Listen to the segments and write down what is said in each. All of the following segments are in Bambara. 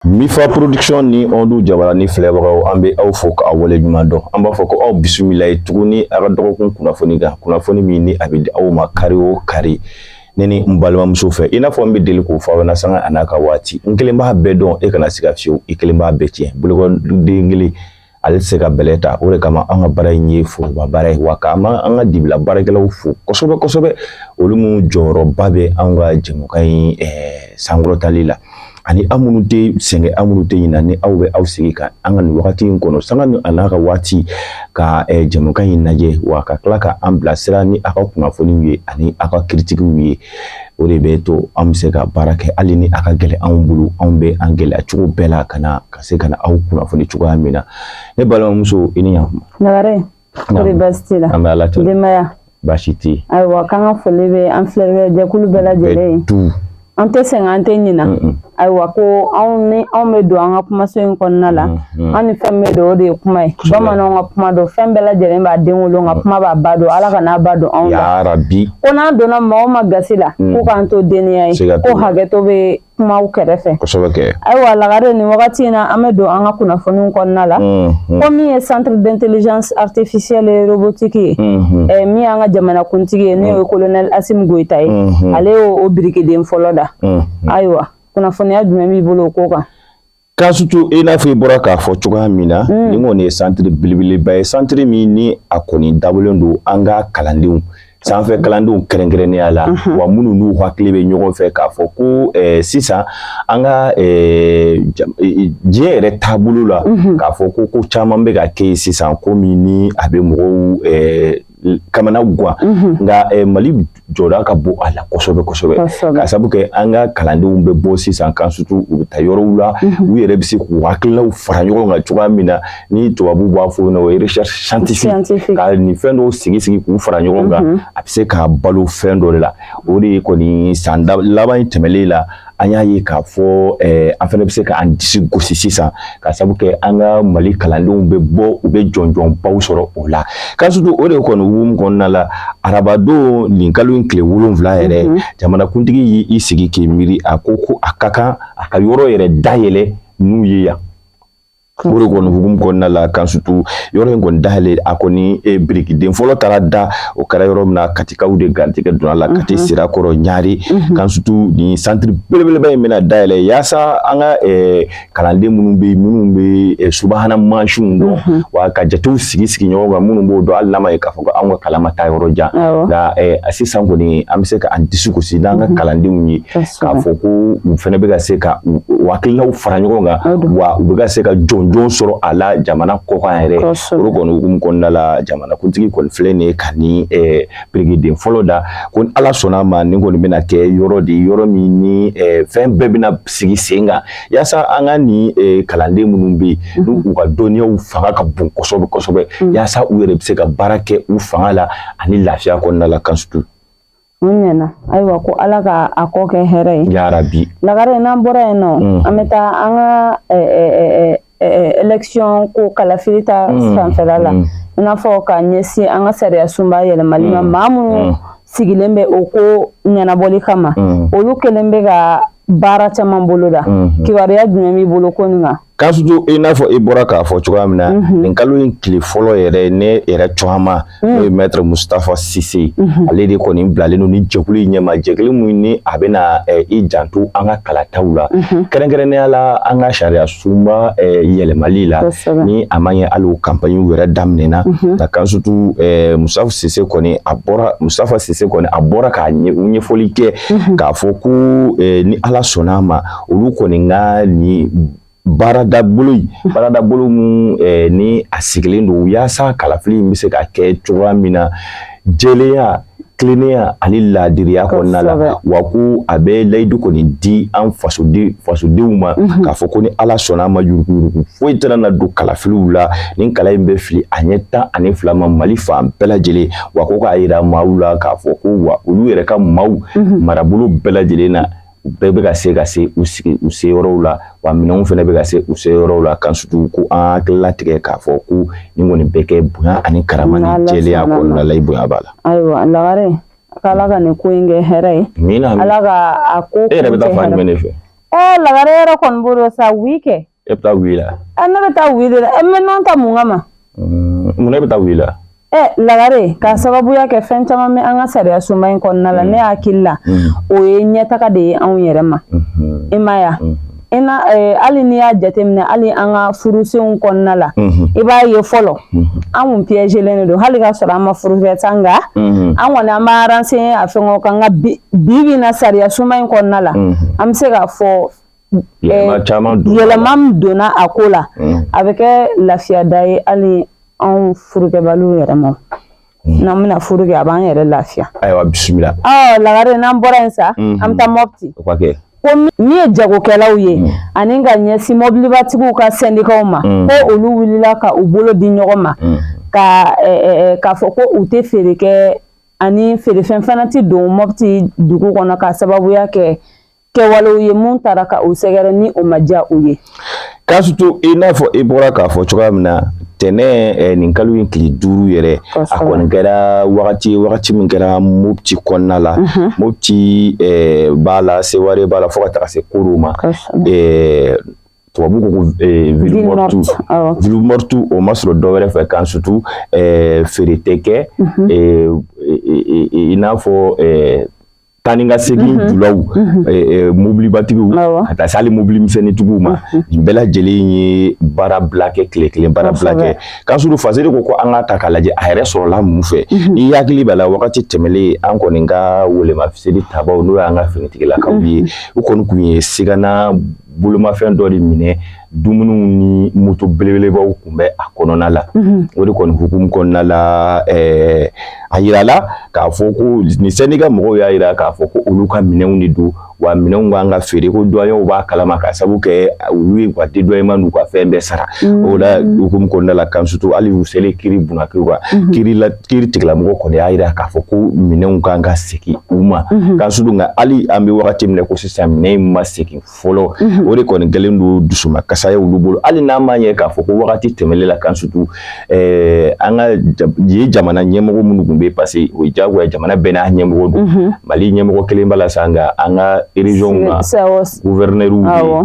Mifa Production ni Ondu Jabarani filɛbagaw, an bɛ aw fo k'aw waleɲuman dɔn. An b'a fɔ ko aw bisimila ye tuguni a ka dɔgɔkun kunnafoni kan, kunnafoni min ni a bɛ di aw ma kari o kari, ne ni n balimamuso fɛ. I n'a fɔ n bɛ deli k'o fɔ aw ɲɛna, sanga a n'a ka waati, n kelen b'a bɛɛ dɔn, e kana siga fiyewu, i kelen b'a bɛɛ tiɲɛ. Bolokɔden kelen, ale tɛ se ka bɛlɛ ta. O de kama an ka baara in ye foroba baara ye. Wa k'an an ka dibila baarakɛlaw fo kosɛbɛ kosɛbɛ, olu minnu jɔyɔrɔba bɛ an ka jɛmukan in sankɔrɔtali la, ani aw minnu tɛ sɛgɛn, aw minnu tɛ ɲinɛ, ni aw bɛ aw sigi ka an ka nin wagati in kɔnɔ, sanga ni a n'a ka waati, ka jɛmukan in lajɛ, wa ka tila ka an bilasira ni aw ka kunnafoniw ye ani aw ka kiritikiw ye. O de bɛ to an bɛ se ka baara kɛ. Hali ni a ka gɛlɛn anw bolo, anw bɛ an gɛlɛya cogo bɛɛ la ka na ka se ka na aw kunnafoni cogoya min na. Ne balimamuso, i ni ɲankuma. Lagare, kɔri baasi t'i la? An bɛ Ala tanu. Denbaya? Baasi tɛ yen. Ayiwa, k'an ka foli bɛ an filɛlikɛ jɛkulu bɛɛ lajɛlen ye. Du. An tɛ sɛgɛn, an tɛ ɲina. Ayiwa, ko anw ni anw bɛ don an ka kumaso in kɔnɔna la, an ni fɛn bɛ don, o de ye kuma ye. Bamananw ka kuma don, fɛn bɛɛ lajɛlen b'a den wolo, nka kuma b'a ba don. Ala ka n'a ba don anw la. Yarabi. Ko n'an donna maaw ma gasi la, ko k'an to denya ye, ko hakɛto bɛ kumaw kɛrɛfɛ. Kosɛbɛ kɛ. Ayiwa Lagare, nin wagati in na, an bɛ don an ka kunnafoniw kɔnɔna la. Ko min ye Centre d'intelligence artificielle et robotique ye, min y'an ka jamanakuntigi ye, n'o ye colonel Assimi Goïta ye, ale y'o birikiden fɔlɔ da. Ayiwa, kunnafoniya jumɛn b'i bolo o ko kan? K'a surtout, i n'a fɔ i bɔra k'a fɔ cogoya min na, nin kɔni ye centre belebeleba ye, centre min ni a kɔni dabɔlen don an ka kalandenw, sanfɛ kalandenw kɛrɛnkɛrɛnnenya la, wa minnu n'u hakili bɛ ɲɔgɔn fɛ, k'a fɔ ko sisan an ka diɲɛ yɛrɛ taabolo la, k'a fɔ ko ko caman bɛ ka kɛ yen sisan, ko min ni a bɛ mɔgɔw kamana gan. Nka Mali jɔda ka bon a la kosɛbɛ kosɛbɛ, ka sabu kɛ an ka kalandenw bɛ bɔ sisan kan, surtout u bɛ taa yɔrɔw la, u yɛrɛ bɛ se k'u hakilinaw fara ɲɔgɔn kan cogoya min na, ni tubabu b'a fɔ o ye recherche scientifique, ka nin fɛn dɔw sigi sigi k'u fara ɲɔgɔn kan, a bɛ se ka balo fɛn dɔ de la. O de ye kɔni san laban in tɛmɛlen la, an y'a ye k'a fɔ an fana bɛ se k'an disi gosi sisan, ka sabu kɛ an ka Mali kalandenw bɛ bɔ, u bɛ jɔnjɔnbaw sɔrɔ o la. Ka surtout o de kɔni hukumu kɔnɔna la, arabadon nin kalo in tile 7 yɛrɛ, jamanakuntigi y'i sigi k'i miiri, a ko ko a ka kan a ka yɔrɔ yɛrɛ dayɛlɛ n'u ye yan. O de kɔni hukumu kɔnɔna la, kan surtout yɔrɔ in kɔni dayɛlɛ, a kɔni birikiden fɔlɔ taara da, o kɛra yɔrɔ min na, Katikaw de garijɛgɛ donna la, Kati Sirakɔrɔ Ɲare. Kan surtout nin centre belebeleba in bɛna dayɛlɛ yaasa an ka kalanden minnu bɛ yen, minnu bɛ subahana mansinw dɔn, wa ka jatew sigi sigi ɲɔgɔn kan, minnu b'o dɔn, hali n'a ma ye k'a fɔ ko anw ka kalan ma taa yɔrɔ jan, nka sisan kɔni an bɛ se ka an disi gosi n'an ka kalandenw ye, k'a fɔ ko u fana bɛ ka se ka u hakilinaw fara ɲɔgɔn kan, wa u bɛ ka se ka jɔnjɔn sɔrɔ a la jamana kɔkan yɛrɛ. O de kɔni hukumu kɔnɔna la, jamanakuntigi kɔni filɛ nin ye ka nin birikiden fɔlɔ da, ko ni Ala sɔnna a ma, nin kɔni bɛna kɛ yɔrɔ de ye, yɔrɔ min ni fɛn bɛɛ bɛna sigi sen kan, yaasa an ka nin kalanden minnu bɛ yen, n'u ka dɔnniyaw fanga ka bon kosɛbɛ kosɛbɛ, yaasa u yɛrɛ bɛ se ka baara kɛ u fanga la ani lafiya kɔnɔna la, kan surtout. O ɲɛna. Ayiwa, ko Ala ka a kɔ kɛ hɛrɛ ye. Yarabi. Lagare, n'an bɔra yen nɔ, an bɛ taa an ka élection ko kalafili ta fanfɛla la, i n'a fɔ ka ɲɛsin an ka sariya sunba yɛlɛmali ma. Maa minnu sigilen bɛ o ko ɲɛnabɔli kama, olu kɛlen bɛ ka baara caman bolo da. Kibaruya jumɛn b'i bolo ko nin kan? K'a surtout, i n'a fɔ i bɔra k'a fɔ cogoya min na, nin kalo in tile fɔlɔ yɛrɛ, ne yɛrɛ cɔgɔma, n'o ye maître Mustapha Cissé, ale de kɔni bilalen don ni jɛkulu in ɲɛma, jɛkulu min ni a bɛna i janto an ka kalataw la, kɛrɛnkɛrɛnnenya la an ka sariya sunba yɛlɛmali la, ni a ma ɲɛ hali o campagne yɛrɛ daminɛna. Nka kan surtout Mustapha Cissé kɔni a bɔra, Mustapha Cissé kɔni a bɔra k'a ɲɛfɔli kɛ, k'a fɔ ko ni Ala sɔnna a ma, olu kɔni ka nin baarada bolo in, baarada bolo mun ni a sigilen don yaasa kalafili in bɛ se ka kɛ cogoya min na, jɛlenya, tilennenya ani laadiriya kɔnɔna la, wa ko a bɛ layidu kɔni di an fasodenw ma, k'a fɔ ko ni Ala sɔnna a ma, yuruguyurugu foyi tɛna na don kalafiliw la. Nin kala in bɛ fili a ɲɛ 12 ma Mali fan bɛɛ lajɛlen, wa ko k'a yira maaw la k'a fɔ ko wa olu yɛrɛ ka maaw marabolo bɛɛ lajɛlen na, u bɛɛ bɛ ka se ka se u sigi u se yɔrɔw la, wa minɛnw fana bɛ ka se u se yɔrɔw la. Kan surtout ko an hakili latigɛ k'a fɔ ko nin kɔni bɛ kɛ bonya ani karama ni jɛlenya kɔnɔna la, i bonya b'a la. Ayiwa Lagare, k'Ala ka nin ko in kɛ hɛrɛ ye. Amina. Ala ka a ko E yɛrɛ bɛ taa fan jumɛn de fɛ? Lagare yɛrɛ kɔni b'o dɔn sa, oui kɛ. E bɛ taa oui la? Ne bɛ taa oui de la. N bɛ non ta mun kama? Mun na e bɛ taa oui la? Lagare, k'a sababuya kɛ fɛn caman bɛ an ka sariya sunba in kɔnɔna la, ne hakili la, o ye ɲɛtaga de ye anw yɛrɛ ma. I ma ye ina, hali n'i y'a jateminɛ, hali an ka furusenw kɔnɔna la, i b'a ye fɔlɔ an kun piégelen de don, hali ka sɔrɔ an ma furu kɛ sa, nka an kɔni an b'an renseigner a fɛngɛw kan. Nka bi bi in na, sariya sunba in kɔnɔna la, an bɛ se k'a fɔ yɛlɛma caman donna, yɛlɛma min donna a ko la, a bɛ kɛ lafiyada ye hali anw furukɛbaliw yɛrɛ ma. N'an bɛna furu kɛ, a b'an yɛrɛ lafiya. Ayiwa, bisimila. Lagare, n'an bɔra yen sa, an bɛ taa Mɔpti. O ka kɛ. Ko min ye jagokɛlaw ye ani ka ɲɛsin mɔbilibatigiw ka sɛndikaw ma, ko olu wulila ka u bolo di ɲɔgɔn ma ka k'a fɔ ko u tɛ feere kɛ ani feerefɛn fana tɛ don Mɔpti dugu kɔnɔ, ka sababuya kɛ kɛwalew ye mun taara ka u sɛgɛrɛ ni o ma diya u ye. K'a surtout, i n'a fɔ i bɔra k'a fɔ cogoya min na, tɛnɛ nin kalo in tile 5 yɛrɛ, a kɔni kɛra wagati wagati min kɛra Mopti kɔnɔna la. Mopti b'a la, Seware b'a la, fo ka taga se Koro ma. Tubabu ko ko ville morte. Ville morte, o ma sɔrɔ dɔwɛrɛ fɛ kan surtout feere tɛ kɛ, i n'a fɔ taa ni ka segin julaw, mobilibatigiw, ka taa se hali mobili misɛnnintigiw ma. Nin bɛɛ lajɛlen ye baara bila kɛ, tile kelen baara bila kɛ. K'a surtout Fasiri ko ko an k'a ta k'a lajɛ, a yɛrɛ sɔrɔla mun fɛ? N'i hakili b'a la, wagati tɛmɛlen, an kɔni ka welemaseli tabaw, n'o y'an ka finitigilakaw ye, u kɔni kun ye sigana bolomafɛn dɔ de minɛ, dumuniw ni moto belebelebaw kun bɛ a kɔnɔna la. O de kɔni hukumu kɔnɔna la, a yirala k'a fɔ ko nin syndicat mɔgɔw y'a yira k'a fɔ ko olu ka minɛnw de don, wa minɛnw kan ka feere, ko douaniers b'a kalama, ka sabu kɛ olu ye u ka dédouanement n'u ka fɛn bɛɛ sara. O la hukumu kɔnɔna la kan surtout, hali u selen kiiri bunakɛ kan, kiiri la, kiiri tigilamɔgɔ kɔni y'a yira k'a fɔ ko minɛnw kan ka segin u ma kan surtout. Nka hali an bɛ wagati min na ko sisan, minɛn in ma segin fɔlɔ. O de kɔni kɛlen don dusumakasa ye olu bolo, hali n'a ma ɲɛ k'a fɔ ko wagati tɛmɛlen la kan surtout, an ka yen jamana ɲɛmɔgɔ minnu tun bɛ yen, parce que o ye diyagoya, jamana bɛɛ n'a ɲɛmɔgɔ don. Mali ɲɛmɔgɔ kelen b'a la sa, nka an ka région na gouverneur,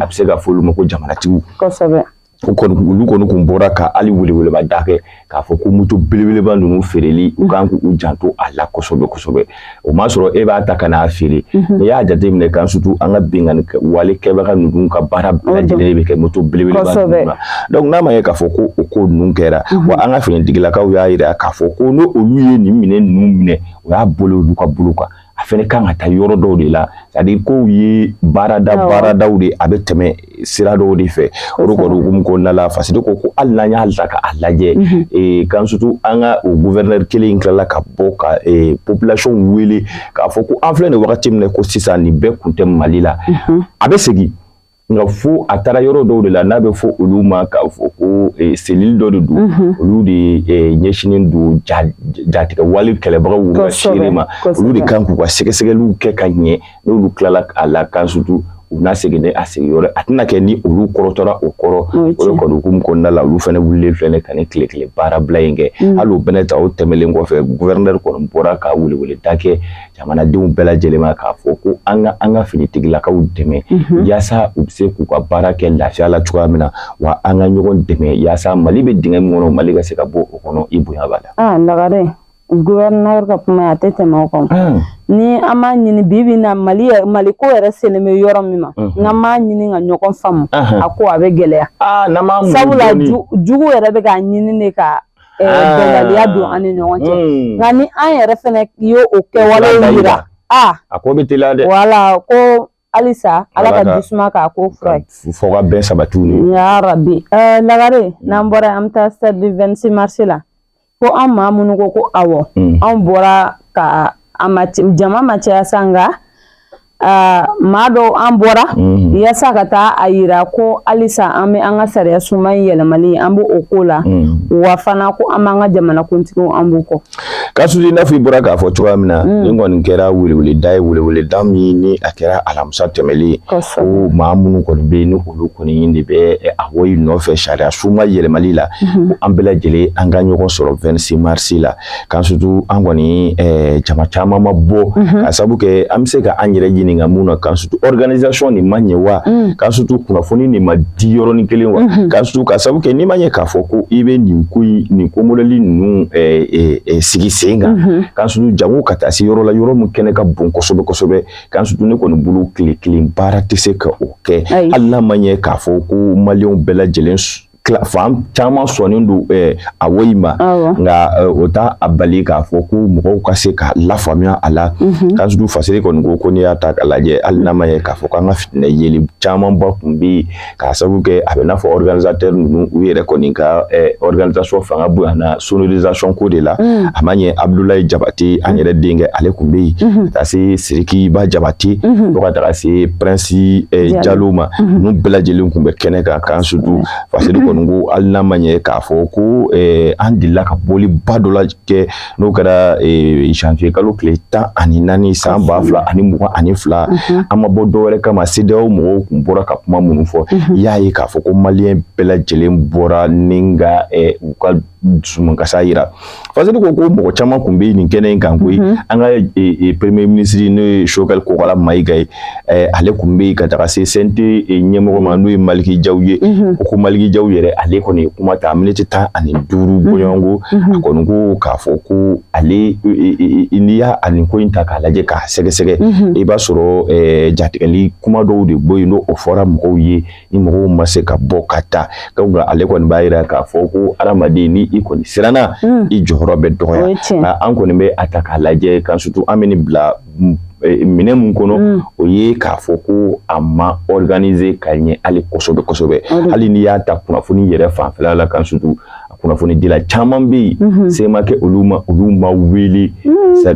a bɛ se ka fɔ olu ma ko jamanatigiw. O kɔni, olu kɔni kun bɔra ka hali weleweleba da kɛ k'a fɔ ko moto belebeleba ninnu feereli, u kan k'u janto a la kosɛbɛ kosɛbɛ. O m'a sɔrɔ e b'a ta ka n'a feere. N'i y'a jateminɛ kan surtout, an ka binkanni wale kɛbaga ninnu ka baara bɛɛ lajɛlen bɛ kɛ moto belebeleba ninnu na. Donc n'a ma ye k'a fɔ ko o ko ninnu kɛra, wa an ka finitigilakaw y'a yira k'a fɔ ko n'o olu ye nin minɛn ninnu minɛ, o y'a bolo olu ka bolo kan, a fɛnɛ kan ka taa yɔrɔ dɔw de la, c'est à dire kow ye baarada baaradaw de, a bɛ tɛmɛ sira dɔw de fɛ. O de kɔni hukumu kɔnɔna la, Fasidi ko ko hali n'an y'a ta k'a lajɛ kan surtout, an ka o gouverneur kelen in tilala ka bɔ ka population wele k'a fɔ ko an filɛ nin wagati min na ko sisan, nin bɛɛ kun tɛ Mali la, a bɛ segin. Nka fo a taara yɔrɔ dɔw de la, n'a bɛ fɔ olu ma k'a fɔ ko cellule dɔ de don, olu de ɲɛsinnen don jatigɛ wale kɛlɛbagaw ka seere ma, olu de kan k'u ka sɛgɛsɛgɛliw kɛ ka ɲɛ. N'olu tilala a la kan surtout, u n'a segin ni a segin yɔrɔ, a tɛna kɛ ni olu kɔrɔtɔra o kɔrɔ. O de kɔni hukumu kɔnɔna la, olu fana wulilen filɛ ka ni tile kelen baara bila in kɛ. Hali o bɛnɛ ta, o tɛmɛlen kɔfɛ, gouverneur kɔni bɔra ka weleweleda kɛ jamanadenw bɛɛ lajɛlen ma k'a fɔ ko an ka finitigilakaw dɛmɛ yaasa u bɛ se k'u ka baara kɛ lafiya la cogoya min na, wa an ka ɲɔgɔn dɛmɛ yaasa Mali bɛ dingɛ min kɔnɔ, Mali ka se ka bɔ o kɔnɔ. I bonya b'a la. Lagare, gouverneur ka kuma, a tɛ tɛmɛ o kan. Ni an m'a ɲini bi bi in na, Mali Mali ko yɛrɛ selen bɛ yɔrɔ min ma, n'an m'a ɲini ka ɲɔgɔn faamu, a ko a bɛ gɛlɛya. Sabula jugu yɛrɛ bɛ k'a ɲini de ka bɛnbaliya don an ni ɲɔgɔn cɛ. Nka ni an yɛrɛ fɛnɛ ye o kɛwalew yira, a ko bɛ teliya dɛ. Wala ko halisa Ala ka jisuma k'a ko fura ye. Fo ka bɛn sabati u ni. Ya rabi. Lagare, n'an bɔra, an bɛ taa stade du 26 mars la, ko an maa minnu ko ko awɔ, anw bɔra ka a ma, jama ma caya sa, nka maa dɔw an bɔra yaasa ka taa a yira ko halisa an bɛ an ka sariya sunba in yɛlɛmali, an b'o o ko la, wa fana ko an b'an ka jamanakuntigiw, an b'u kɔ. K'a surtout, i n'a fɔ i bɔra k'a fɔ cogoya min na, nin kɔni kɛra weleweleda ye, weleweleda min ni a kɛra alamisa tɛmɛlen, ko maa minnu kɔni bɛ yen, ni olu kɔni de bɛ awɔ in nɔfɛ sariya sunba yɛlɛmali la, ko an bɛɛ lajɛlen an ka ɲɔgɔn sɔrɔ 26 mars la. K'a surtout, an kɔni jama caman ma bɔ, ka sabu kɛ an bɛ se ka an yɛrɛ ɲininka. ɲininka mun na, kan surtout organisation nin ma ɲɛ wa, kan surtout kunnafoni nin ma di yɔrɔnin kelen wa, kan surtout ka sababu kɛ n'i ma ɲɛ k'a fɔ ko i bɛ nin ko in, nin ko modèle ninnu sigi sen kan, kan surtout jango ka taa se yɔrɔ la, yɔrɔ min kɛnɛ ka bon kosɛbɛ kosɛbɛ, kan surtout ne kɔni bolo tile kelen baara tɛ se ka o kɛ, hali n'a ma ɲɛ k'a fɔ ko maliyɛnw bɛɛ lajɛlen fan caman sɔnnen don awɔ in ma, nka o t'a a bali k'a fɔ ko mɔgɔw ka se ka lafaamuya a la. Kan surtout Fasiri kɔni ko ko n'i y'a ta k'a lajɛ, hali n'a ma ɲɛ k'a fɔ k'an ka fitinɛ yeli camanba tun bɛ yen, k'a sababu kɛ a bɛ n'a fɔ organisateur ninnu u yɛrɛ kɔni ka organisation fanga bonyana sonorisation ko de la. A ma ɲɛ Abdoulaye Jabate, an yɛrɛ denkɛ, ale tun bɛ yen, ka taa se Sidiki Ba Jabate, fo ka taga se Prince Jalo ma, ninnu bɛɛ lajɛlen tun bɛ kɛnɛ kan. Kan surtout Fasiri kɔni ko hali n'a ma ɲɛ k'a fɔ ko an delila ka bɔliba dɔ la kɛ, n'o kɛra janvier kalo tile 14 san 2022, an ma bɔ dɔwɛrɛ kama, CEDEAO mɔgɔw tun bɔra ka kuma minnu fɔ, i y'a ye k'a fɔ ko maliyɛn bɛɛ lajɛlen bɔra ni ka u ka dusumakasa yira. Fasiri ko ko mɔgɔ caman tun bɛ nin kɛnɛ in kan koyi, an ka premier ministre, n'o ye Choguel Kokalla Maïga ye, ale tun bɛ yen, ka taga se CNT ɲɛmɔgɔ ma, n'o ye Malick Diaw ye. Ko Malick Diaw yɛrɛ, ale kɔni ye kuma ta miniti 15 bɔɲɔgɔnko. A kɔni ko k'a fɔ ko ale, n'i y'a nin ko in ta k'a lajɛ, k'a sɛgɛsɛgɛ, i b'a sɔrɔ jatigɛli kuma dɔw de bɔ yen, n'o fɔra mɔgɔw ye, ni mɔgɔw ma se ka bɔ ka taa. Ale kɔni b'a jira k'a fɔ ko hadamaden, ni i kɔni siranna, i jɔyɔrɔ bɛ dɔgɔya. Nka an kɔni bɛ a ta k'a lajɛ, kan surtout an bɛ nin bila minɛ mun kɔnɔ, o ye k'a fɔ ko a ma organiser ka ɲɛ hali kosɛbɛ kosɛbɛ. Hali n'i y'a ta kunnafoni yɛrɛ fanfɛla la, kan surtout kunnafonidila caman bɛ yen, se ma kɛ olu ma, olu ma wele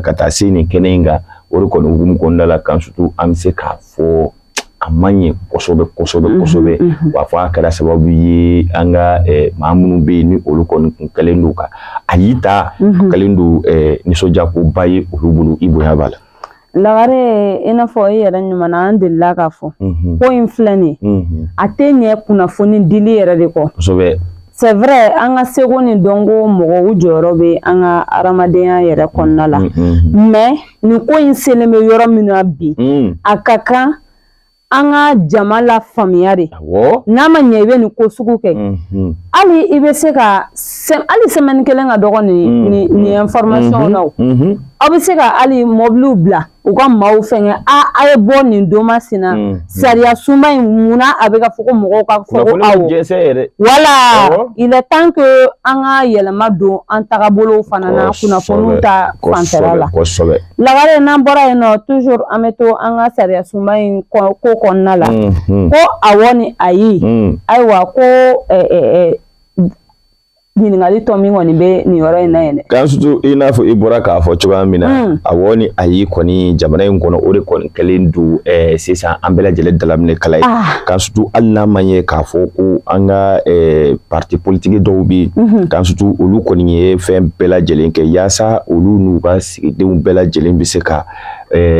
ka taa se nin kɛnɛ in kan. O de kɔni hukumu kɔnɔna la, kan surtout an bɛ se k'a fɔ a ma ɲɛ kosɛbɛ kosɛbɛ kosɛbɛ. Wa fɔ a kɛra sababu ye, an ka maa minnu bɛ yen, ni olu kɔni kun kɛlen don ka a y'i ta, kɛlen don nisɔndiyakoba ye olu bolo, i bonya b'a la. Lagare, i n'a fɔ i yɛrɛ ɲuman na, an delila k'a fɔ ko in filɛ nin ye, a tɛ ɲɛ kunnafoni dili yɛrɛ de kɔ. C'est vrai, an ka seko ni dɔnko mɔgɔw jɔyɔrɔ bɛ an ka adamadenya yɛrɛ kɔnɔna la, mais nin ko in selen bɛ yɔrɔ min na bi, a ka kan an ka jama la faamuya de. N'a ma ɲɛ i bɛ nin ko sugu kɛ, hali i bɛ se ka hali semaine kelen ka dɔgɔ nin information na, o aw bɛ se ka hali mɔbiliw bila u ka maaw fɛngɛ, a ye bɔ nin don masina, sariya sunba in, munna a bɛ ka fɔ ko mɔgɔw ka fɔ ko awɔ? Voilà, il est temps que an ka yɛlɛma don an tagabolow fana na kunnafoniw ta fanfɛla la. Lagare, n'an bɔra yen nɔ, toujours an bɛ to an ka sariya sunba in ko kɔnɔna la, ko awɔ ni ayi. Ayiwa, ko ɲininkali tɔ min kɔni bɛ nin yɔrɔ in na yen dɛ. Kan surtout i n'a fɔ i bɔra k'a fɔ cogoya min na, awɔ ni ayi kɔni, jamana in kɔnɔ, o de kɔni kɛlen don sisan an bɛɛ lajɛlen dalaminɛ kala ye. Kan surtout hali n'a ma ɲɛ k'a fɔ ko an ka parti politique dɔw bɛ yen, kan surtout olu kɔni ye fɛn bɛɛ lajɛlen kɛ yaasa olu n'u ka sigidenw bɛɛ lajɛlen bɛ se ka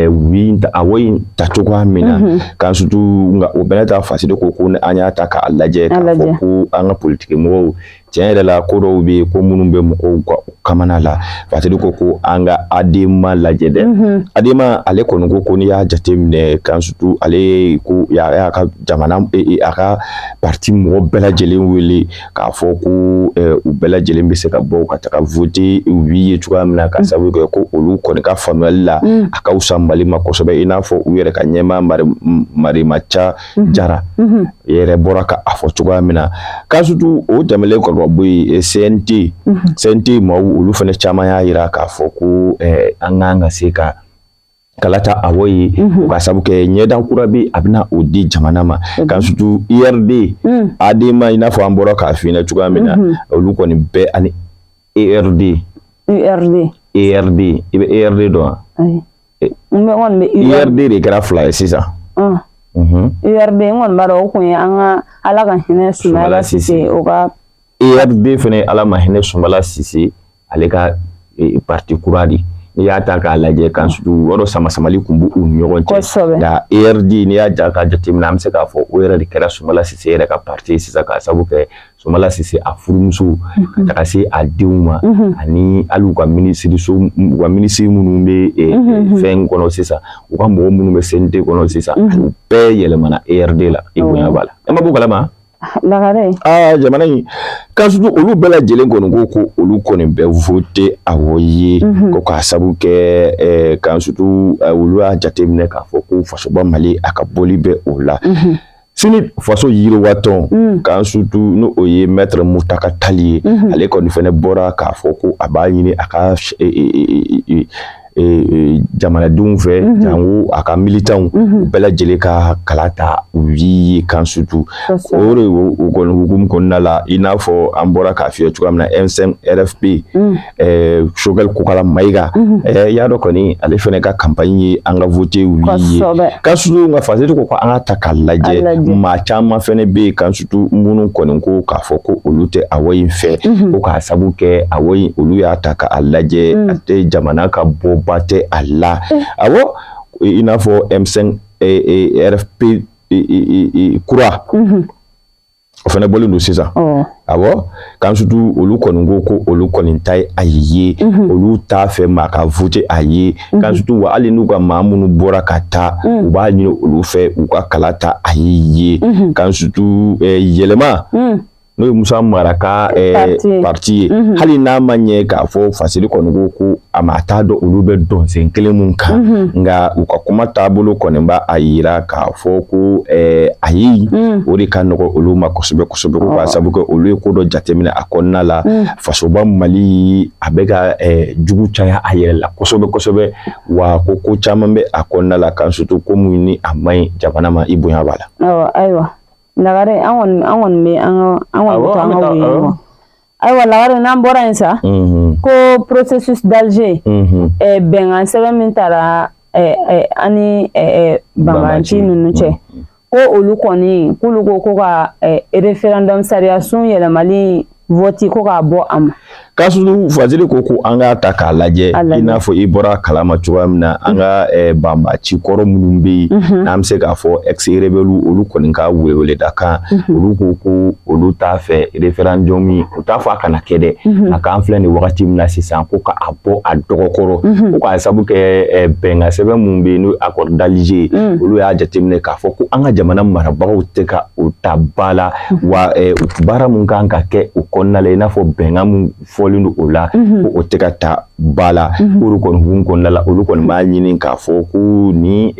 oui awɔ in ta cogoya min na. Kan surtout nka o bɛɛ ta, Fasidi ko ko an y'a ta k'a lajɛ, k'a fɔ ko an ka politiki mɔgɔw, tiɲɛ yɛrɛ la, ko dɔw bɛ yen, ko minnu bɛ mɔgɔw ka kamana la. Fasidi ko ko an ka ADEMA lajɛ dɛ. ADEMA, ale kɔni ko ko n'i y'a jateminɛ, kan surtout ale ko y'a ka jamana, a ka parti mɔgɔ bɛɛ lajɛlen wele k'a fɔ ko u bɛɛ lajɛlen bɛ se ka bɔ ka taga voter oui ye cogoya min na, ka sababu kɛ ko olu kɔni ka faamuyali la, a ka fisa Mali ma kosɛbɛ, i n'a fɔ u yɛrɛ ka ɲɛmaa Marimaca Jara yɛrɛ bɔra ka a fɔ cogoya min na. Kan surtout o tɛmɛlen kɔ ka bɔ yen, CNT maaw, olu fana caman y'a jira k'a fɔ ko an kan ka se ka kalata awɔ ye, o ka sababu kɛ ɲɛdan kura bɛ, a bɛna o di jamana ma. Kan surtout URD, ADEMA, i n'a fɔ an bɔra k'a f'i ɲɛna cogoya min na, olu kɔni bɛɛ ani ERD. URD. ERD, i bɛ ERD dɔn wa? URD de kɛra fila ye sisan. URD, n kɔni b'a dɔn o kun ye an ka Ala ka hinɛ Sumayila Sise o ka. ERD fana, Ala ma hinɛ Sumayila Sise, ale ka parti kura de. N'i y'a ta k'a lajɛ, kan surtout yɔrɔ sama-samali tun b'u ni ɲɔgɔn cɛ. Nka ERD, n'i y'a ja k'a jateminɛ, an bɛ se k'a fɔ o yɛrɛ de kɛra Sumala Sise yɛrɛ ka parti ye sisan, k'a sababu kɛ Sumala Sise a furumuso ka taga se a denw ma, ani hali u ka minisiriso, u ka minisiri minnu bɛ fɛn kɔnɔ sisan, u ka mɔgɔ minnu bɛ CNT kɔnɔ sisan, u bɛɛ yɛlɛmana ERD la. I bonya b'a la, e ma b'o kalama? Lagare. Aa, jamana in ka surtout olu bɛɛ lajɛlen kɔni ko ko olu kɔni bɛ voter awɔ ye, ko k'a sabu kɛ kan surtout olu y'a jateminɛ k'a fɔ ko fasoba Mali a ka bɔli bɛ o la. Sini faso yiriwatɔn, kan surtout n'o o ye maître Mutaka Tali ye, ale kɔni fɛnɛ bɔra k'a fɔ ko a b'a ɲini a ka jamanadenw fɛ, jango a ka militants bɛɛ lajɛlen ka kala ta u ye. Kan surtout o de o kɔni hukumu kɔnɔna la, i n'a fɔ an bɔra k'a f'i ye cogoya min na, M5 RFP, Choguel Kokala Mayiga, i y'a dɔn kɔni, ale fɛnɛ ka campagne ye an ka voter oui ye. Kan surtout nka Faseri ko an ka ta k'a lajɛ, maa caman fɛnɛ bɛ yen, kan surtout minnu kɔni ko k'a fɔ ko olu tɛ awɔ in fɛ, ko k'a sabu kɛ awɔ in, olu y'a ta k'a lajɛ, a tɛ jamana ka bɔ ba tɛ a la. Awɔ, i n'a fɔ M5 RFP kura, o fɛnɛ bɔlen don sisan. Awɔ, kan surtout olu kɔni ko ko olu kɔni ta ye ayi ye, olu t'a fɛ maa ka voter a ye. Kan surtout wa hali n'u ka maa minnu bɔra ka taa, u b'a ɲini olu fɛ u ka kala ta ayi ye. Kan surtout yɛlɛma, n'o ye Musa Mara ka parti ye, hali n'a ma ɲɛ k'a fɔ Faseri kɔni ko ko a ma t'a dɔn olu bɛ dɔnsen kelen mun kan, nka u ka kuma taabolo kɔni b'a a yira k'a fɔ ko ayi, o de ka nɔgɔ olu ma kosɛbɛ kosɛbɛ, ko k'a sababu kɛ olu ye ko dɔ jateminɛ a kɔnɔna la, fasoba Mali a bɛ ka jugu caya a yɛrɛ la kosɛbɛ kosɛbɛ, wa ko ko caman bɛ a kɔnɔna la, kan surtout ko mun ni a man ɲi jamana ma. I bonya b'a la. Ayiwa Lagare, an kɔni bɛ an ka an kɔni bɛ to an ka wuye kɔ. Ayiwa Lagare, n'an bɔra yen sa, ko processus d'Alger, bɛnkan sɛbɛn min taara an ni banbanci ninnu cɛ, ko olu kɔni k'olu ko ko ka référendum sariya sun yɛlɛmali vote, ko k'a bɔ a ma. Kasudu Fazili ko ko an k'a ta k'a lajɛ, i n'a fɔ i bɔra kalama cogoya min na, an ka banbaci kɔrɔ minnu bɛ yen, n'an bɛ se k'a fɔ ex rebelle, olu kɔni ka weleweleda kan, olu ko ko olu t'a fɛ référendum, u t'a fɔ a kana kɛ dɛ, a k'an filɛ nin wagati min na sisan, ko ka a bɔ a dɔgɔkɔrɔ, ko k'a sabu kɛ bɛnkan sɛbɛn mun bɛ yen, n'o accord d'Alger, olu y'a jateminɛ k'a fɔ ko an ka jamana marabagaw tɛ ka o ta ba la, wa baara mun kan ka kɛ o kɔnɔna la, i n'a fɔ bɛnkan mun fɔlen don o la, ko o tɛ ka ta ba la. Olu kɔni hukumu kɔnɔna la, olu kɔni b'a ɲini k'a fɔ ko ni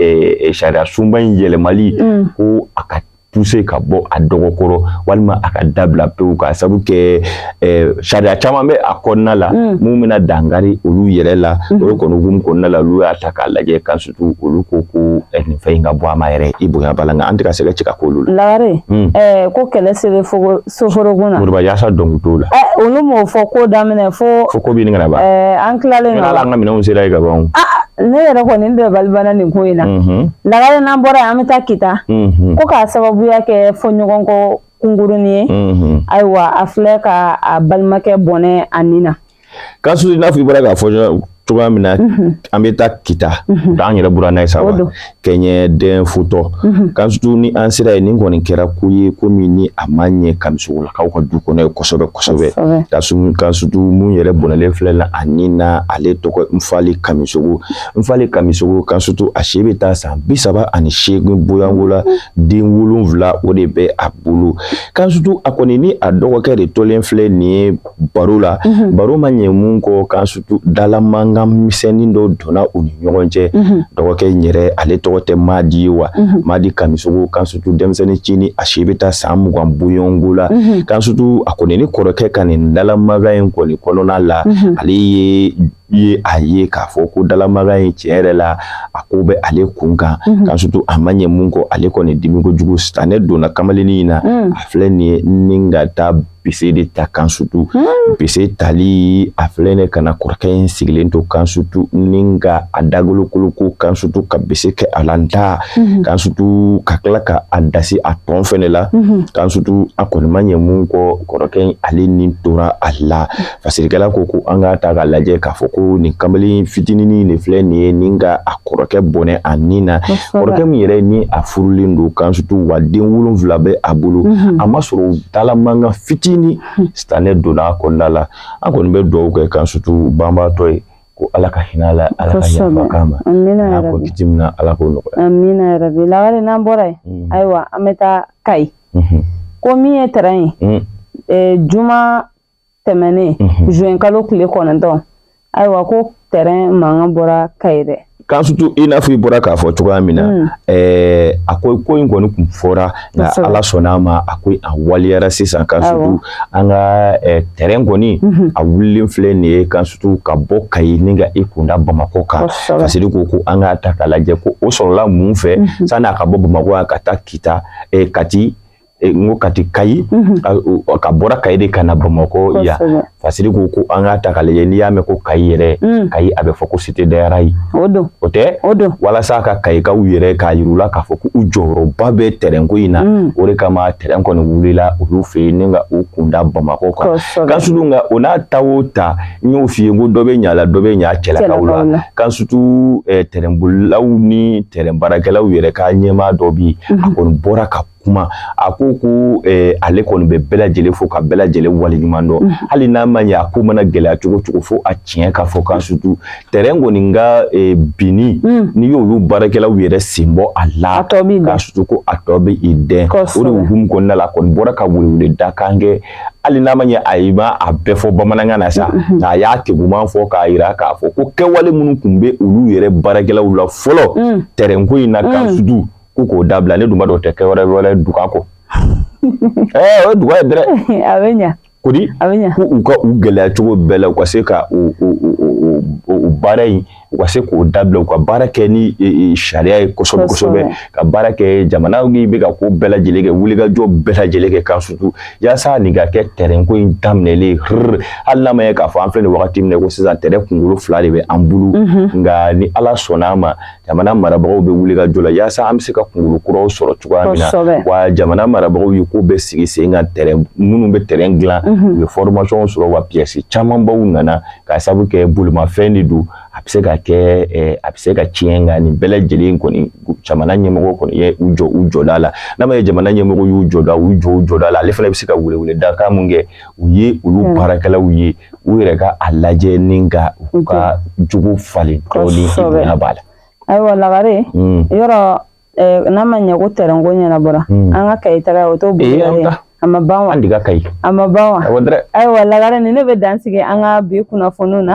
sariya sunba in yɛlɛmali, ko a ka pousser ka bɔ a dɔgɔkɔrɔ, walima a ka dabila pewu, k'a sabu kɛ sariya caman bɛ a kɔnɔna la mun bɛna dankari olu yɛrɛ la. Olu kɔni hukumu kɔnɔna la, olu y'a ta k'a lajɛ, kan surtout olu ko ko nin fɛn in ka bɔ a ma yɛrɛ. I bonya b'a la, nka an tɛ ka sɛgɛ ci ka k'olu la. Lagare, ko kɛlɛ selen soforogun na. Moriba yaasa dɔnku t'o la. Olu m'o fɔ ko daminɛ fo. Fo ko bɛ ɲini ka na ban. An tilalen. Ala an ka minɛnw sera yen ka ban. Ne yɛrɛ kɔni dabali banna nin ko in na. Lagare, n'an bɔra yen, an bɛ taa Kita, ko k'a sababuya kɛ fɔɲɔgɔnkɔ kunkurunin ye. Ayiwa, a filɛ ka a balimakɛ bɔnɛ a nin na. Kasu, i n'a fɔ i bɔra k'a fɔ cogoya min na, an bɛ taa Kita, an yɛrɛ bɔra n'a ye sa, kɛɲɛ den futɔ. Kan surtout ni an sera yen, nin kɔni kɛra ko ye, ko min ni a ma ɲɛ Kamisogolakaw ka du kɔnɔ ye kosɛbɛ kosɛbɛ. Kan surtout mun yɛrɛ bɔnɛlen filɛ la a nin na, ale tɔgɔ Nfali Kamisogo. Nfali Kamisogo, kan surtout a si bɛ taa san 38 boyanko la, den 7 o de bɛ a bolo. Kan surtout a kɔni ni a dɔgɔkɛ de tolen filɛ nin ye baro la, baro ma ɲɛ mun kɔ, kan surtout dalamankan misɛnnin dɔ donna u ni ɲɔgɔn cɛ. Dɔgɔkɛ in yɛrɛ, ale tɔgɔ tɛ Madi ye wa, Madi Kamisogo. Kan surtout denmisɛnnin cinin, a si bɛ taa san 20 boyonko la. Kan surtout a kɔni ni kɔrɔkɛ ka nin dalamaga in kɔni kɔnɔna la, ale ye a ye k'a fɔ ko dalamaga in tiɲɛ yɛrɛ la, a ko bɛ ale kun kan. Kan surtout a ma ɲɛ mun kɔ, ale kɔni dimi kojugu, ne donna kamalennin in na, a filɛ nin ye ni ka taa bin. bese de ta Kansutu. Bese tali a filɛ ne ka na kɔrɔkɛ in sigilen to Kansutu ni ka a dagolokolo ko Kansutu ka bese kɛ a la nta Kansutu ka tila ka a dasi a tɔn fɛnɛ la. Kansutu a kɔni ma ɲɛ mun kɔ, kɔrɔkɛ in ale ni tora a la. Fasirikɛla ko ko an k'a ta k'a lajɛ k'a fɔ ko nin kamalen fitininin de filɛ nin ye ni ka a kɔrɔkɛ bɔnɛ a ni na. Kɔrɔkɛ min yɛrɛ ni a furulen don Kansutu, wa den 7 bɛ a bolo, a ma sɔrɔ dala mankan fitinin sitanɛ donna a kɔnɔna la. An kɔni bɛ dugawu kɛ Kansutu banbaatɔ ye ko Ala ka hinɛ a la, Ala ka yafa k'a ma, Amina. N'a ko kiti min na, Ala k'o nɔgɔya. Amina yarabi. Lagare, n'an bɔra yen, ayiwa, an bɛ taa Kayi. Ko min ye terrain ye, juma tɛmɛnen, juin kalo tile 9, ayiwa, ko terrain mankan bɔra Kayi dɛ. Kansutu, i n'a fɔ i bɔra k'a fɔ cogoya min na, a ko ko in kɔni kun fɔra, nka Ala sɔnna a ma, a ko a waleyara sisan. Kansutu, an ka terrain kɔni a wulilen filɛ nin ye Kansutu, ka bɔ Kayi ni ka i kunda Bamakɔ kan. Fasiri ko ko an k'a ta k'a lajɛ ko o sɔrɔla mun fɛ sanni a ka bɔ Bamakɔ yan ka taa Kita, Kati, n ko Kati, Kayi, ka bɔra Kayi de ka na Bamakɔ yan. Fasiri ko ko an k'a ta k'a lajɛ, n'i y'a mɛn ko Kayi yɛrɛ, Kayi a bɛ fɔ ko cité des rails. O don. O tɛ? O don. Walasa ka Kayikaw yɛrɛ k'a yir'u la k'a fɔ ko u jɔyɔrɔba bɛ terrain ko in na, o de kama terrain kɔni wulila olu fɛ yen ni ka u kunda Bamakɔ kan. Kansutu, nka o n'a ta o ta, n y'o f'i ye ko dɔ bɛ ɲa la, dɔ bɛ ɲa cɛlakaw la. Kansutu, terrain bolilaw ni terrain baarakɛlaw yɛrɛ ka ɲɛmaa dɔ bɛ yen, a kɔni bɔra ka kuma, a ko ko ale kɔni bɛ bɛɛ lajɛlen fo ka bɛɛ lajɛlen waleɲuman dɔn, hali n'a ma ɲɛ a ko mana gɛlɛya cogo cogo, fo a tiɲɛ ka fɔ Kansutu, terrain kɔni ka binni, n'i y'olu baarakɛlaw yɛrɛ sen bɔ a la, Kansutu, ko a tɔ bɛ i dɛn. O de hukumu kɔnɔna la, a kɔni bɔra ka welewele dakan kɛ, hali n'a ma ɲɛ a ma a bɛɛ fɔ bamanankan na sa, nka a y'a keguman fɔ k'a yira k'a fɔ ko kɛwale minnu tun bɛ olu yɛrɛ baarakɛlaw la fɔlɔ terrain ko in na, Kansutu, ko k'o dabila. Ne dun b'a dɔn o tɛ kɛ wɛrɛ wɛrɛ duga kɔ. O ye duga ye dɛ. A bɛ ɲa. Kodi. A bɛ ɲa. Ko u ka u gɛlɛya cogo bɛɛ la, u ka se ka o baara in, u ka se k'o dabila, u ka baara kɛ ni sariya ye kosɛbɛ kosɛbɛ, ka baara kɛ jamana bɛ ka ko bɛɛ lajɛlen kɛ, wulikajɔ bɛɛ lajɛlen kɛ Kansutu, yaasa nin ka kɛ terrain ko in daminɛlen. Hali n'a ma ye k'a fɔ an filɛ nin wagati min na ko sisan terrain kunkolo 2 de bɛ an bolo, nka ni Ala sɔnna a ma, jamana marabagaw bɛ wuli ka jɔ la yaasa an bɛ se ka kunkolo kuraw sɔrɔ cogoya min na. Wa jamana marabagaw ye ko bɛɛ sigi sen kan, terrain minnu bɛ terrain dilan, u ye formation sɔrɔ, wa pièces camanbaw nana k'a sababu kɛ bolimafɛn de don, a bɛ se ka kɛ, a bɛ se ka tiɲɛ. Nka nin bɛɛ lajɛlen kɔni, jamana ɲɛmɔgɔ kɔni ye u jɔ u jɔda la. N'a ma ye jamana ɲɛmɔgɔ y'u jɔda, u jɔ u jɔda la, ale fana bɛ se ka welewele dakan mun kɛ, u ye olu baarakɛlaw ye, u yɛrɛ ka a lajɛ ni ka u ka jogo falen dɔɔnin, bonya b'a la. Ayiwa Lagare, yɔrɔ n'a ma ɲɛ ko terrain ko ɲɛnabɔra, an ka Kayi taga, o t'o bolo ye, a ma ban wa? An diga Kayi. A ma ban wa? Ayiwa Lagare, ni ne bɛ dan sigi an ka bi kunnafoniw na.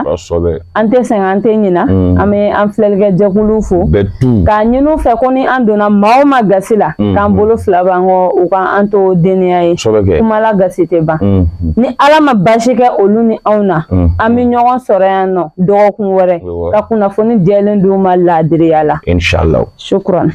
An tɛ sɛgɛn, an tɛ ɲina, an bɛ an filɛlikɛ jɛkuluw fo k'a ɲini u fɛ ko ni an donna maa o maa gasi la, k'an bolo fila b'an kɔ, u ka an to denya ye. Kuma la gasi tɛ ban. Ni Ala ma baasi kɛ olu ni anw na, an bɛ ɲɔgɔn sɔrɔ yan nɔ dɔgɔkun wɛrɛ ka kunnafoni jɛlen d'u ma laadiriya la. Inshallah. Shukran.